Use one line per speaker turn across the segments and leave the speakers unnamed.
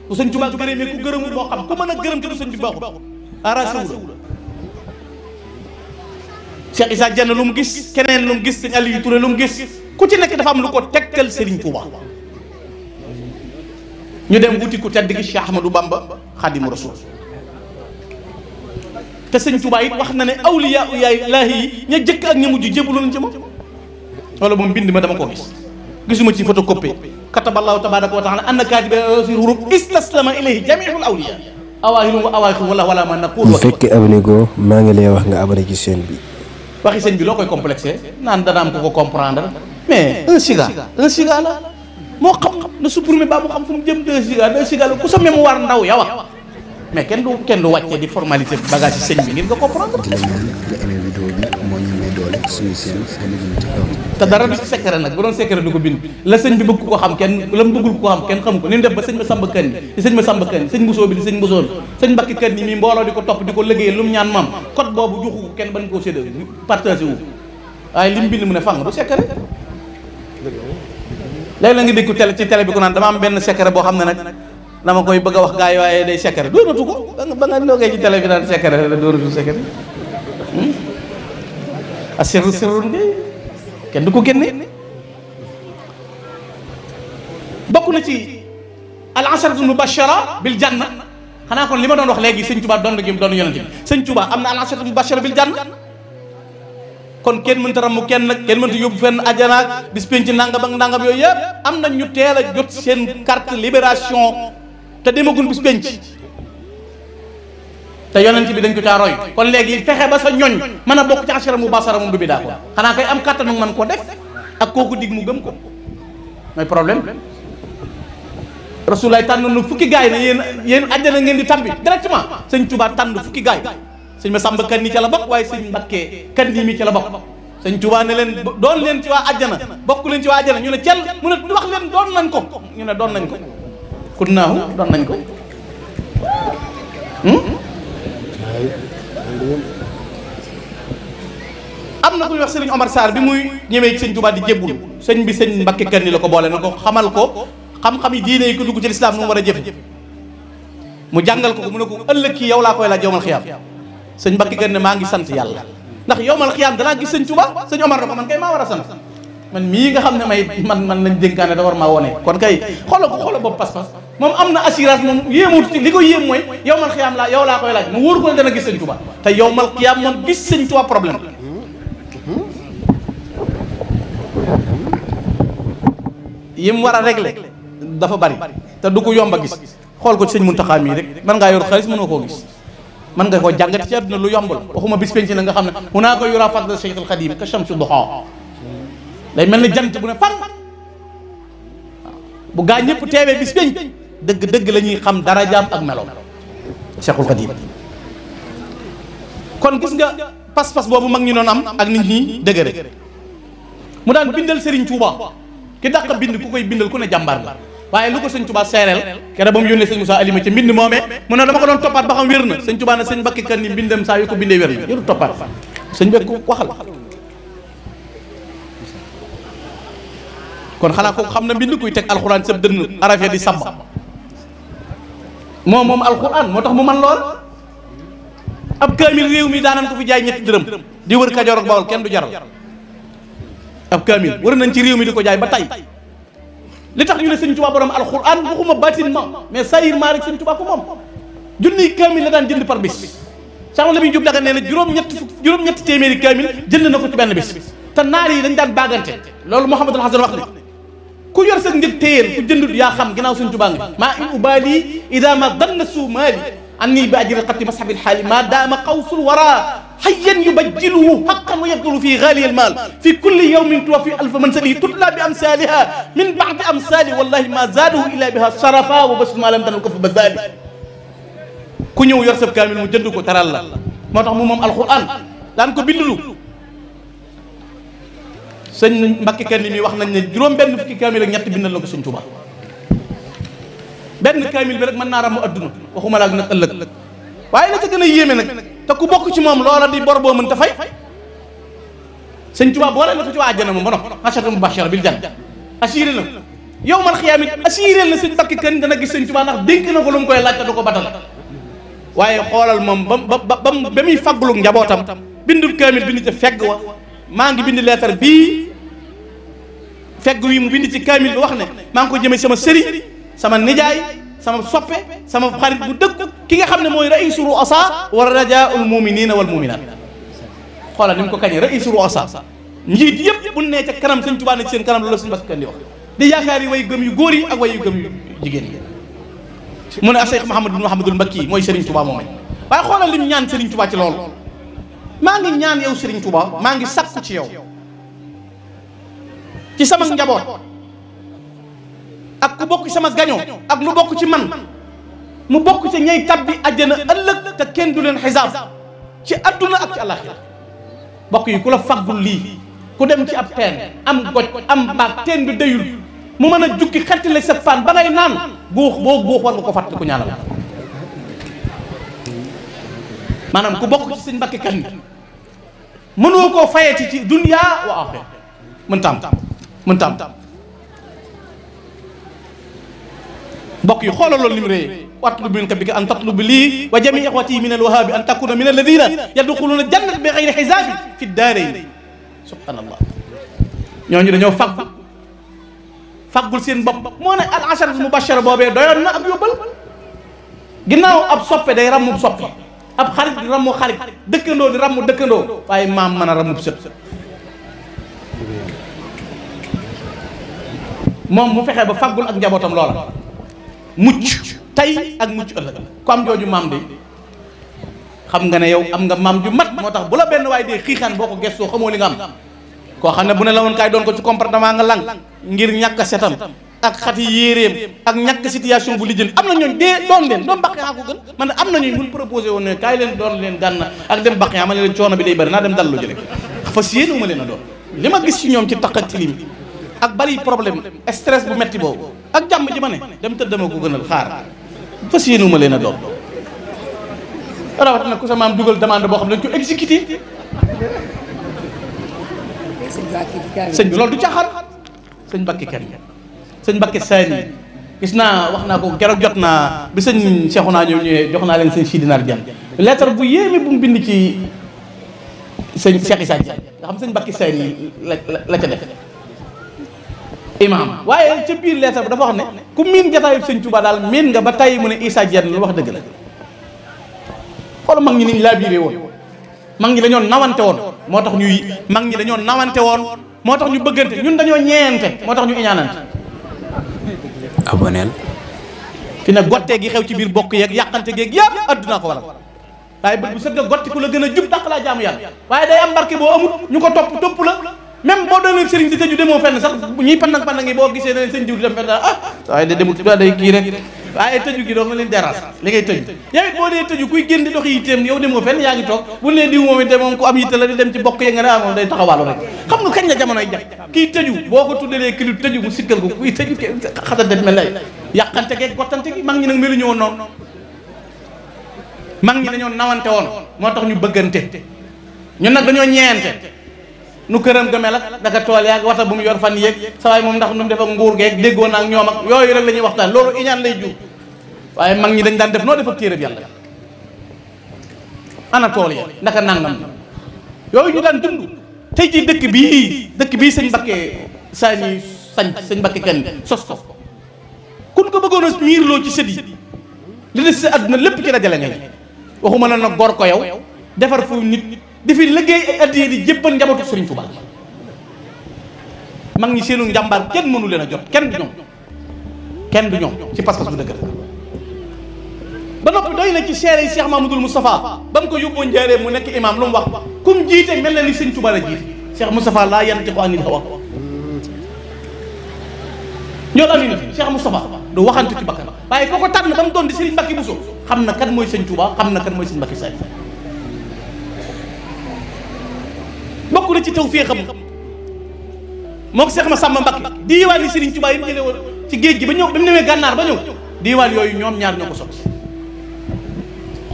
bu sëñ Tuubaa gërëmee ku gërëmul moo xam ku mën a gërëm te du sëñ bi baaxul arrangé wu la. Cheikh Issa Diène lu mu gis keneen lu mu gis sëñ Aliou Touré lu mu gis ku ci nekk dafa am lu ko tegtal Serigne Touba. ñu dem wuti ku tedd gi Cheikh Ahmadou Bamba Xaadimu Rasuul te sëñ Touba it wax na ne awliyaa Ilaahi yi ña jëkk ak ña mujj jébbalu nañ ci moom. wala moom mbind ma dama ko gisuma ci photocopie kataballahu tabaraka wa taala anna kaatiba huruf istaslama ilayhi jamiul awliyaa awaahirum wa awaaxirum wala ma naqul.
bu fekkee abonné go maa ngi lay wax nga abonné ci chaîne bi.
waxi sëñ bi loo koy complexé naan dana am ko comprendre mais un giga la moo xam na supprimer ba mu xam fu mu jëm 2 giga la ku sa mémoire ndaw ya wax mais kenn du wàcce di formalité bagage yi sëñ bi ngir nga comprendre.
di la ñaan nga aimé vidéo bi moo ñu may doole suñu chaîne Fahmadina ca kaw.
te dara du ci secret nag bu doon secret du ko bind la sëñ bi bëgg ko xam kenn la mu bëggul ko xam kenn xamu ko ni mu def ba sëñ ma samba kan di sëñ ma samba kan sëñ Mbusoo bi di sëñ Mbusoo bi sëñ Mbakki kan ni mi mbooloo di ko topp di ko liggéey lu mu ñaan maam code boobu juxu ko kenn bañ koo séddoo partagé wu waaye li mu bind mu ne fang du secret léegi la nga dégg télé ci télé bi ko naan dama am benn secret boo xam ne nag dama koy bëgg a wax gars yi waaye day secret doonatu ko ba nga loogee ci télé bi naan secret la doonatu secret a sirrun ngay kenn du ko génne. bokk na ci al asharatu mubashara bil janna xanaa kon li ma doon wax léegi sëñ Tuubaa doon gi mu doon yonente bi sëñ Tuubaa am na al asharatu mubashara bil janna kon kenn mënta ramm kenn nag kenn mënta yóbbu fenn ajanaak bis penc nangam ak nangam yooyu yëpp am na ñu teel a jot seen carte libération te demagul bis penc te yonent bi dañ ko caa roy kon léegi fexe ba sa ñoñ mën a bokk ci ashara mubashara moom du bi daa ko xanaa koy am kàttanu mën koo def ak kooku dig mu gëm ko mooy problème. Rasulaay tànn na fukki gaay ne yéen àjjana ngeen di tàmbi directement sëñ Touba tànn fukki gaay sëñ ma sàmba kan ni ca la bokk waaye sëñ Mbakke kan nii mi ca la bokk sëñ Touba ne leen doon leen ci waa àjjana bokk leen ci waa àjjana ñu ne cel mu ne wax leen doon nañ ko ñu ne doon nañ ko kunnaahu doon nañ ko am na ku ñuy wax sëriñ Omar Sarr bi muy ñëwee sëñ Touba di jébbul sëñ bi sëñ Mbakke kan ni la ko boole na ko xamal ko xam-xam yi diine yi ko dugg ci lislaam nu mu war a jëfe mu jàngal ko mu ne ko ëllëg kii yow laa koy laaj yowmal xiyaam sëñ Mbacke gën ne maa ngi sant yàlla ndax yowmal xiyaam danaa gis sëñ Tuubaa sëñ Omar na ko man kay maa war a sant man mii nga xam ne man lañ dénkaane da war maa wone kon kay xoola boobu pas-pas moom am na assurance moom yéemut ci li ko yéem mooy yowmal xiyaam yow laa koy laaj mu wóor ko ne dana gis sëñ Tuubaa te yowmal xiyaam moom gis sëñ Tuubaa problème yim war a régler dafa bari te du ko yomba gis xool ko ci sëñ Muntaxa mii rek man ngaa yor xaalis mënoo koo gis man nga koo jàngati ci àdduna lu yomb la waxuma bis penc na nga xam ne hunaa ko yura fadl Cheikh al Xadim ka shamsu duha day mel ni jant bu ne fan bu gaa ñëpp teewee bis penc dëgg la ñuy xam darajaam ak meloom Cheikhul Xadim kon gis nga pas-pas boobu mag ñi doon am ak nit ñi dëgëre mu daan bindal Serigne Touba ki dàq bind ku koy bindal ku ne jàmbaar la waaye lu ko sëñ Touba seereel keroog ba mu yónnee sëñ Moussa Alima ca mbind moomee mu ne dama ko doon toppaat ba xam wér na sëñ Touba ne sëñ Mbacke kan ni mbindam saa yu ko bindee wér na yëru toppaat sëñ bi ko waxal kon xanaa kooku xam na mbind kuy teg alxuraan sëb dënn arafee di samba moom alxuraan moo tax mu man lool ab kaamil réew mi daanan ko fi jaay ñetti dërëm di wër Kajoor ak Bawol kenn du jaral ab kaamil wër nañ ci réew mi di ko jaay ba tay li tax ñu ne sëñ Tuubaa borom alxuraan waxuma bâtiment mais sayir maa rek sëñ Tuubaa ko moom junniy kaamil la daan jënd par bis sax la muy jub daga nee na juróom-ñetti téeméeri kaamil jënd na ko ci benn bis te naar yi dañ daan baagante loolu Mouhamadul Hasan wax ne ku yor sa njëg téyeel ku jëndut yaa xam ginnaaw sëñ Tuubaa nga maa in ubaali ida ma danna suu maali anni bi ajri xatti mashabil xaali ma daama qawsul wara hayyan yubajjiluhu haqqan wa yabdulu fi ghali al mal fi kulli yawmin tuwaffi alfa mansali tutla bi amsaliha min ba'di amsali wallahi ma zaadahu illa biha sharafa wa basir ma lam tanal ko fa bazali ku ñëw yor sab kaamil mu jënd ko taral la moo tax mu moom alquran daan ko bindulu sëñ Mbacke kan ni mi wax nañ ne juróom benn fukki kaamil ak ñett bindal na ko sëñ Tuubaa benn kaamil bi rek mën naa ramu adduna waxuma laak nag ëllëg waaye la ca gën a yéeme nag te ku bokk ci moom loola di bor boo mën ta fay sëñ Tuubaa boole na ko ci waa àjjana moom ba no ashara mubashara bil janna assuré na yow mal xiyaam it assuré na sëñ Mbàkke Kan dana gis sëñ Tuubaa ndax dénk na ko lu mu koy laaj te du ko batal waaye xoolal moom ba muy faggulu njabootam bindul kaamil bind ca fegg wa maa ngi bind leetar bii fegg wi mu bind ci kaamil bi wax ne maa ngi ko jëmee sama sëriñ sama nijaay sama soppe sama xarit bu dëkk ki nga xam ne mooy raisu ru'asa wa rajaul muminina wal muminat xoolal ni mu ko kañee raisu ru'asa njiit yëpp bu nee ca kanam sëñ Tuubaa ne ci seen kanam loolu sëñ Mbàkke Kan di wax di yaakaar yi way gëm yu góor yi ak way yu gëm yu jigéen yi mu ne Cheikh Mouhamadul Mbakki mooy Serigne Touba moom waaye xoolal lim ñaan Serigne Touba ci loolu maa ngi ñaan yow Serigne Touba maa ngi sakku ci yow ci sama njaboot ak ku bokk sama gaño ak lu bokk ci man mu bokk ci ñay tabbi àjjana ëllëg te kenn du leen xisaab ci adduna ak ci àllaaxira bokk yi ku la faggul lii ku dem ci ab teen am goj am baag teen bi dayul mu mën a jukki xetti la sa paan ba ngay naan guux boo guux war nga ko fàtte ku ñaanal maanaam ku bokk ci sëñ Mbàkke Kan mënoo koo fayeti ci dunya wa aaxira mën taam bokk yi xoolal loolu ni mu réyee watlub min rabbika an tatlubi lii wa jami ixwati min alwahaabi an takuna min alladina yadxuluna jannat bi xayri xisaabi fi daarayni subhanallah ñooñu dañoo faggul seen bopp moo ne al asharatu mubashara boobee doyoon na ak yóbbal ginnaaw ab soppe day rammu soppe ab xarit di rammu xarit dëkkandoo di rammu dëkkandoo waaye maam mën a rammu sët moom mu fexee ba faggul ak njabootam loola mucc tey ak mucc ëllëg ku am jooju maam de xam nga ne yow am nga maam ju mat moo tax bu la benn waaye dee xiixaan boo ko gestoo xamoo li nga am koo xam ne bu ne la woon kaay doon ko ci comportement nga lang ngir ñàkk setam ak xati yéeréem ak ñàkk situation bu lijjën am na ñooñ dee doon leen doon baqi ko gën man am na ñooñ mun proposé woon ne kaay leen doon leen gànna ak dem baqi ma ne leen coono bi day bëri naa dem dallu ji rek fas yéene ma leen a doon li ma gis ci ñoom ci taq ak tilim ak bari problème stress bu metti boobu ak jàmm ji ma ne dem tëdd dama ko gënal xaar fas yéene ma leen a doon rawatina ku sa maam dugal demande boo xam ne dañ ko exécuté sëñ bi loolu du caaxaan sëñ Mbàkke Kan sëñ Mbàkke Saani gis naa wax naa ko keroog jot naa bi sëñ Seexuna ñëw ñëwee jox naa leen sëñ Sidinaar Jaan lettre bu yéeme bu mu bind ci sëñ Cheikh Issa Diagne nga xam sëñ Mbàkke Saani la ca def imaam waaye ca biir lettre bi dafa wax ne ku miin jataayu sëñ Tuubaa daal miin nga ba tey mu ne Issa Diagne lu wax dëgg la xoolal mag ñi niñ laa biiree woon mag ñi dañoo nawante woon moo tax ñuy mag ñi dañoo nawante woon moo tax ñu bëggante ñun dañoo ñeente moo tax ñu iñaanante
aboneel
fi ne gottee gi xew ci biir bokk yeeg yàqante geeg yëpp addunaa ko waral waaye bët bu sëgg gotti ku la gën a jub dàq laa jaamu yàlla waaye day am barke boo amut ñu ko topp la même boo doonee sëriñ di tëju demoo fenn sax ñuy pandang ngi boo gisee ne sëñ diw di dem fenn waaye da demul day kii rek waaye tëju gi doo nga leen dérange li ngay tëju yow it boo dee tëju kuy génn di dox yitteem yow demoo fenn yaa ngi toog bu nee diw moom it moom ku am yitte la di dem ci bokk ya nga ne moom day taxawaalu rek xam nga kañ la jamonoy jag kii tëju boo ko tuddalee kilib tëju mu sikkal ko kuy tëju xasante mel lay yàqante geeg gottante gi mag ñi nag meluñu woon noonu mag ñi dañoo nawante woon moo tax ñu bëggante ñun nag dañoo ñeente nu këram ga mel ak daka tool yaag wata bu mu yor fan yéeg sa waay moom ndax nu mu def ak nguur geeg déggoon ak ñoom ak yooyu rek la ñuy waxtaan loolu iñaan lay jur waaye mag ñi dañ daan def noo def ak téereb yàlla ana tool ya ndaka nangam yooyu ñu daan dund tey ci dëkk bii sëñ Mbàkke Saani sañ sëñ Mbàkke Kan sos ko kun ko bëggoon a miirloo ci sët yi li des sa àdduna lépp ci dajale ngay waxuma la nag gor ko yow defar fu nit di fi liggéey ay addiya di jébbal njabootu Sëriñ Tuubaa mag ñi seenu njàmbaar kenn mënu leen a jot kenn du ñoom ci pas-pas bu dëgg ba noppi doy na ci seere yi Cheikh Mamadou Moustapha ba mu ko yóbboo njaaree mu nekk imam lu mu wax kum jiite mel na ni Sëriñ Tuubaa la jiite Cheikh Moustapha laa yantiqu anil hawa ñoo am na Cheikh Moustapha du waxantu ci bakkan waaye koo ko tànn ba mu doon di Sëriñ Mbàkke Buso xam na kan mooy Sëriñ Tuubaa xam na kan mooy Sëriñ Mbàkke Saani bokk na ci tawfeexam moom Cheikh Massamba Mbacke diiwaan yi Serigne Touba yi mu jëlee woon ci géej gi ba ñëw ba mu ñëwee gànnaar ba ñëw diiwaan yooyu ñoom ñaar ñoo ko sotti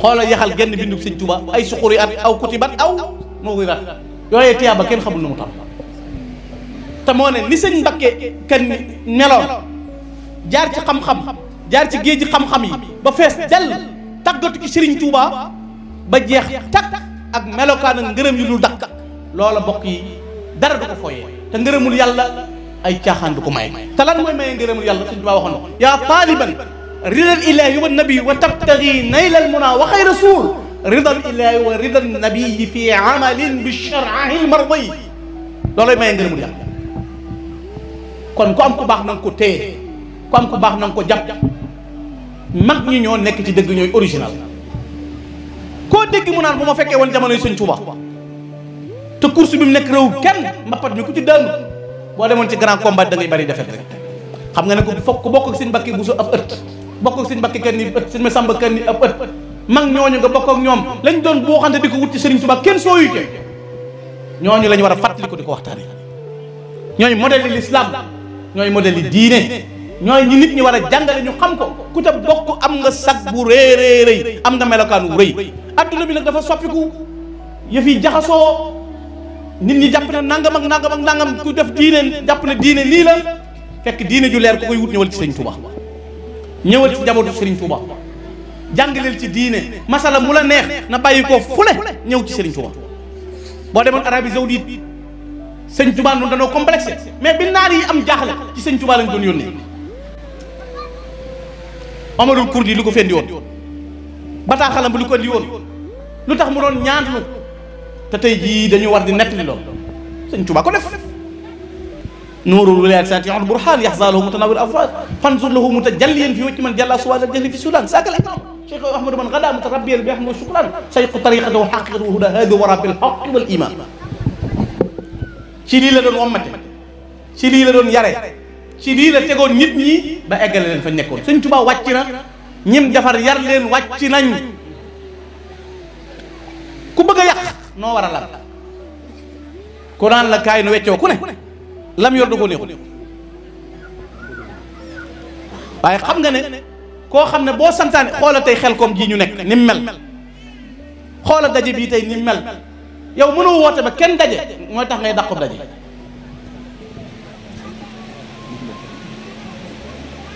xoolal yaxal genn bindu Serigne Touba ay suxuri at aw kutibat aw moo koy rat yooyee tiyaaba kenn xamul nu mu tam te moo ne ni sëñ Mbacke Kan meloon jaar ci xam-xam jaar ci géej xam-xam yi ba fees dell tàggatu ci Serigne Touba ba jeex takk ak melokaan ak ngërëm yu dul dakk loola bokk yi dara du ko fooyee te ngërëmul yàlla ay caaxaan du ko maye. te lan mooy maye ngërëmul yàlla Serigne Touba waxoon na yaa taaliban ridal ilahi wa nabi wa tabtagi naylal muna wa xayra suul ridal ilahi wa ridal nabi fi amalin bi shar'il mardi loolay maye ngërëmul yàlla. kon ku am ku baax na nga ko téye ku am ku baax na nga ko jàpp mag ñi ñoo nekk ci dëgg ñooy original koo dégg mu naan bu ma fekkee woon jamonoy Sëñ Tuuba te course bi mu nekk réew kenn mbappat mi ku ci daanu boo demoon ci grand combat da ngay bari defet rek xam nga ne ko fokk bokk ak seen mbakki bu su ab ëtt bokk ak seen mbakki kan ni ëtt seen ma sàmba kan ni ab ëtt mag ñooñu nga bokk ak ñoom lañ doon boo xante di ko wut ci Sëriñ Tuuba kenn sooyu ke ñooñu lañ war a fàttali ko di ko waxtaane ñooy modèle l'islam ñooy modèle yi diine ñooy ñi nit ñi war a jàngale ñu xam ko ku ca bokk am nga sag bu rëy am nga melokaan wu rëy adduna bi nag dafa soppiku yëf yi jaxasoo nit ñi jàpp ne nangam ak nangam ak nangam ku def diine jàpp ne diine lii la fekk diine ju leer ku koy wut ñëwal ci Serigne Touba ñëwal ci njabootu Serigne Touba jàngaleel ci diine masala mu la neex na bàyyi ko fu ne ñëw ci Serigne Touba boo demoon Arabie Saoudite Sëñ Touba noonu dañoo complexé mais bi naar yi am jaaxle ci Sëñ Touba lañ doon yónnee Omarul Kurdi lu ko fendi woon bataaxalam bi lu ko indi woon lu tax mu doon ñaanlu te tey jii dañu war di nettali lool Sëñ Touba ko def nuurul wilayat satihul burhan yaxzalahu mutanawir afad fanzur lahu mutajalliyan fi wacci man jalla suwal jahli fi sudan sakal akram cheikh ahmadou man gada mutarabbiyan bi ahmad shukran sayqu tariqatu wa haqiqatu wa huda hadi wa rabbil haqq wal iman ci lii la doon wommate ci lii la doon yare ci lii la tegoon nit ñi ba eggale leen fa nekkoon Sëñ Tuubaa wàcc na ñim defar yar leen wàcc nañ ku bëgg a yàq noo war a lan ku naan la kaay nu weccoo ku ne lam yor du ko neexul waaye xam nga ne koo xam ne boo santaane xoola tey xel koom ji ñu nekk ni mu mel xoola daje bii tey ni mu mel yow mënoo woote ba kenn daje mooy tax ngay dàqu daje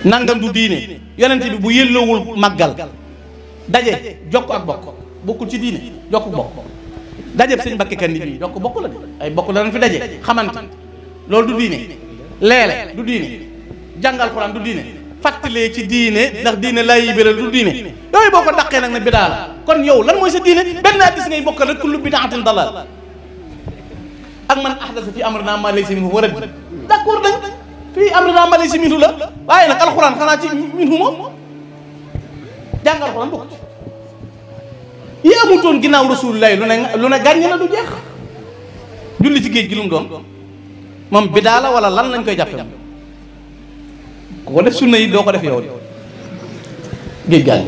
nangam du diine yonent bi bu yëlloowul màggal daje jokk ak bokk bokkul ci diine jokk bokk daje sëñ Mbàkke Kanni bii jokk bokk la de ay bokk la dañ fi daje xamante loolu du diine leele du diine jàngal Alxuraan du diine fàttalee ci diine ndax diine lay biral du diine yooyu boo ko daqee nag ne bidaa la kon yow lan mooy sa diine benn hadiis ngay bokkal rek kullu bid'atin dalaal ak man ahdasa fi amrinaa maa laysa minhu warad d'accord dañ fii amrinaa maa laysa minhu la waaye nag alxuraan xanaa ci minhu moom jàng alxuraan bokk ci yi amutoon ginnaaw rasulullah lu ne gàññe la du jeex julli ci géej gi lu mu doon moom bidaa la wala lan lañ koy jàppe ku ko def sunna yi doo ko def yow géej gaal